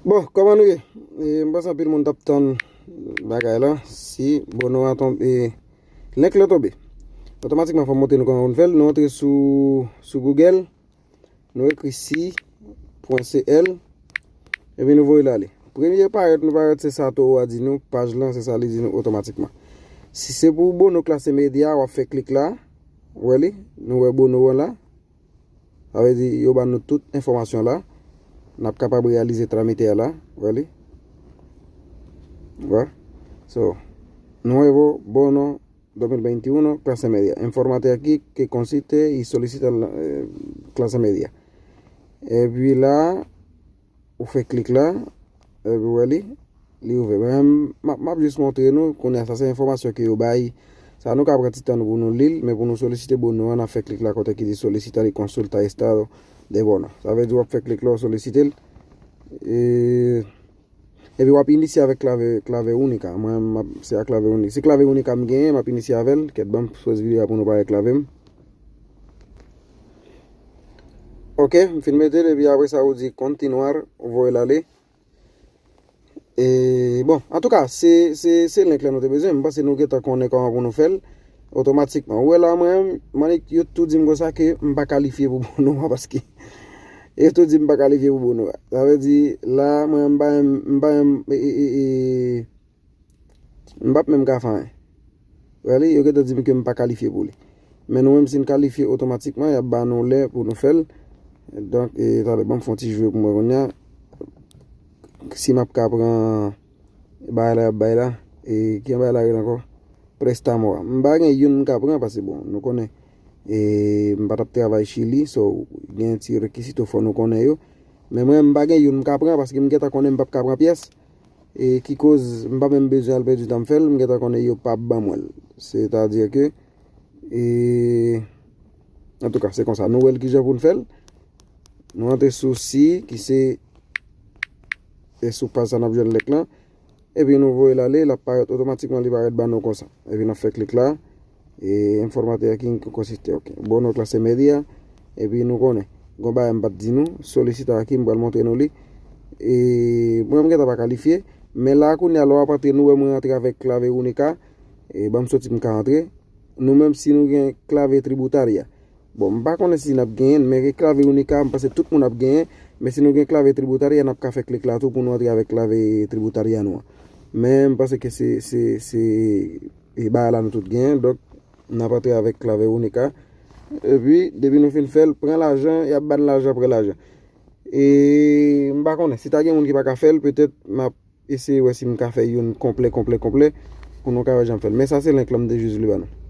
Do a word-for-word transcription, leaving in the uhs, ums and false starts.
Bon, kòman nou ye? E, m panse anpil moun t ap tann bagay la. Si bono a tonbe, e, link lan tonbe. Otomatikman, fò m montre nou kòman pou n fè l. Nou antre sou, sou Google, nou ekri si pwen C L, epi nou voye l ale. Premye parèt nou parèt, se sa towo a di nou, paj lan, se sa li di nou otomatikman. Si se pou bono klase medya, w ap fè klik la, ou wè li, nou wè bono an la. Sa vle di, yo ban nou tout enfòmasyon la. N ap kapab reyalize tramite a la. Ou wè li? Ou wè? So, nuevo bono dos mil veintiuno, clase media. Informate aquí que consiste y solicita la, eh, clase media. Epi la, ou fè klik la, epi ou wè li, li ouvè. Men, m ap, m ap jis montre nou, kounye a, sa se enfòmasyon ke yo bay. Sa nou ka pran ti tan nou pou nou li l, men pou nou solisite bono an, n ap fè klik la kote ki di solisita li konsulta estado de bono. Sa vle di w ap fè klik la, w solisite l. E, epi w ap inisye avèk klave, klave unica. Mwen, m ap, se a klave unica. Se klave unica m genyen, m ap inisye avè l. Kèt, ban m poze videyo a pou nou pa reklave m. Ok, m fin mete l, epi apre sa, ou di continuar, ou voye l ale. E, bon, antouka, se, se, se link la nou te bezwen. M panse nou gentan konnen kòman pou nou fè l otomatikman. Ou wè la, mwen, mwen, yo tou di m konsa ke m pa kalifye pou bono a, paske yo tou di m pa kalifye pou bono a. Sa vle di, la, mwen, m pa, m pa, e, e, e, e, m p ap menm ka fè anyen. Wè li, yo gentan di m ke m pa kalifye pou li. Men nou menm, si n kalifye otomatikman, y ap ba nou lè pou nou fè l. Donk, e, talè, ban m fè yon ti jwe pou mwen kounye a. Si m ap ka pran bagay la, y ap bay la. E, ki bagay la rele ankò? Préstamo a. M pa gen youn m ka pran, paske, bon, nou konnen. E, m pa t ap travay Chili, so, gen ti rekisito fò nou konnen yo. Men mwen, m pa gen youn m ka pran, paske m gentan konnen m p ap ka pran pyès. E ki koz m pa menm bezwen al pèdi tan m fè l, m gentan konnen yo p ap ban mwen l. Sètadi ke, e, antouka, se konsa. Nou wè l kijan pou n fè l. Nou antre sou si, ki se, e sou paj sa n ap jwenn link lan. Epi nou voye l ale, l ap parèt otomatikman, li parèt ban nou konsa. Epi n ap fè klik la. E, informate aquí que consiste, ok. Bono clase media. Epi nou konnen. Gon bagay m pa t di nou. Solisita aquí, m pral montre nou li. E, mwen, m gentan pa kalifye. Men la, kounye a, lè w ap antre, nou wè mwen antre avèk klave unica. E, ban m soti, m ka antre. Nou menm, si nou gen klave tributaria. Bon, m pa konnen si n ap genyen l, men gen klave unica, m panse tout moun ap genyen. Men si nou gen klave tributaria, n ap ka fè klik la tou pou nou antre avèk klave tributaria nou an. Men m panse ke se, se, se, e bagay la nou tout genyen. Donk, n ap antre avèk klave unica. Epi, depi nou fin fè l, pran lajan, y ap ban n lajan, pran lajan. E m pa konnen, si ta gen moun ki pa ka fè l, petèt m ap eseye wè si m ka fè youn konplè, konplè, konplè, pou nou ka wè jan m fè l. Men sa se link lan m te jis li ba nou.